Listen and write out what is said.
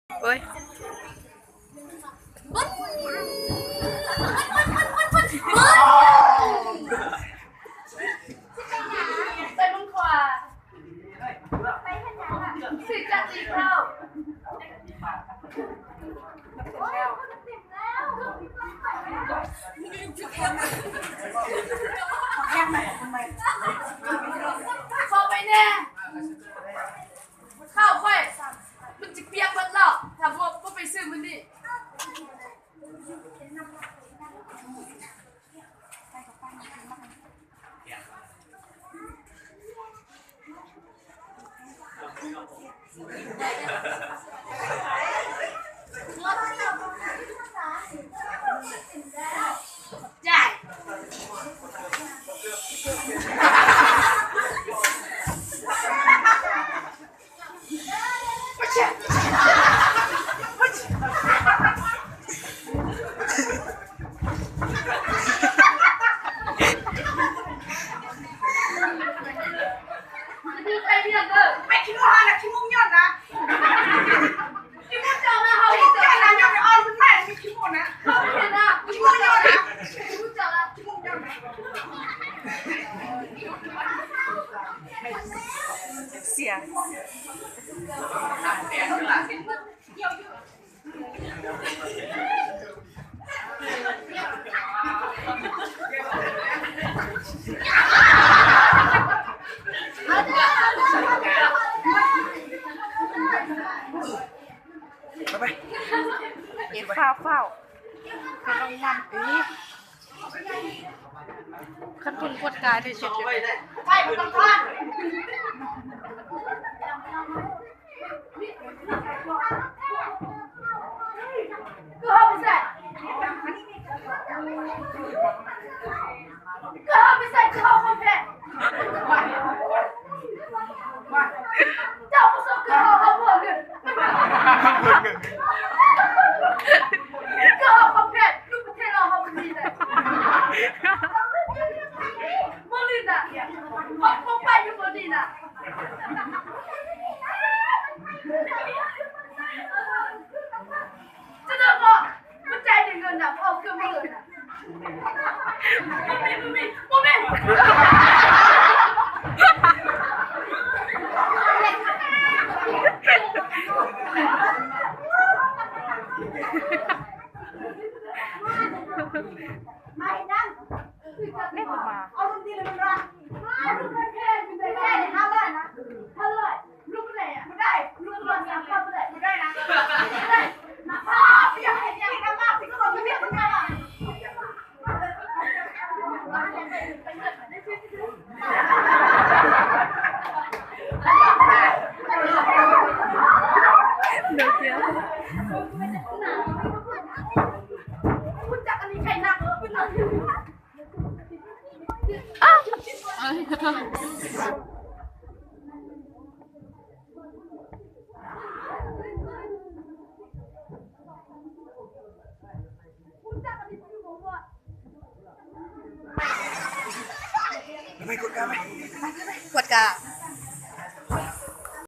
ໂອ້ຍ ໄປເບິ່ງຂວາ ຊື້ຈັກຕີເຂົ້າ ຂໍໄປແດ່ ເຂົ້າຂ້ອຍ ມັນຊິປຽກເບິດແລ້ວ ຖ້າບໍ່ ບໍ່ໄປຊື້ມື້ນີ້. ແມ່ຂີ້ໂມຫັ້ນນະ ຂີ້ໂມຍ້ອນນະ ຂີ້ໂມເຈົ້ານະ ເຮົາເຫັນເຈົ້ານະ ຍ້ອນໄປເອົາມັນມາ ແມ່ຂີ້ໂມນະ ເຮົາເຫັນນະ ຂີ້ໂມຍ້ອນນະ ຂີ້ໂມເຈົ້ານະ ຂີ້ໂມຍ້ອນນະ ເສຍ. ໄປ ໄປ ເກັບຟ້າວໆ ກຳລັງນຳ ເອີ ຄັນຄົນກວດກາໄດ້ເຊັດຢູ່. ຄືເຮົາໄປໃສ່ ຄືເຮົາໄປໃສ່ ຄືເຮົາຄອມແພດ ເຈົ້າບໍ່ສົບຄືເຮົາ ເຮົາບໍ່ເງິນ ຄືເຮົາຄອມແພດ ລູກປະເທດເຮົາ ເຮົາບໍ່ມີເລີຍ ບໍ່ຫຼິ້ນນະ ບໍ່ ບໍ່ໄປຢູ່ບ່ອນນີ້ນະ. ຈະເດີນບໍ່? ມັນຈ່າຍແຕ່ເງິນນະ ເອົາເຄື່ອງມາເລີຍນະ. ບໍ່ມີ ບໍ່ມີ ບໍ່ມີ. ມາເຮັດຫຍັງ? ເລກອອກມາ ເອົາລົງດີເລີຍມັນວ່າ ເອົາລົງແພງໆ ແພງໆ ຫ້າຮ້ອຍນະ ຫ້າຮ້ອຍ. ລຸກໄດ້ ບໍ່ໄດ້ ລຸກມາສາມຄົນບໍ່ໄດ້ ບໍ່ໄດ້ນະ ບໍ່ໄດ້ນະ ພາເປັນຫຍັງ ເຮັດຫຍັງນຳມາ ຊິກະໂດດເຮັດຫຍັງນຳມາ. ເດີ ເດີ ຮູ້ຈັກອັນນີ້ໃຜໜັກ. ອ້າວ ເອີ ຂໍໂທດ. ໄປກວດກາໄປ ກວດກາ.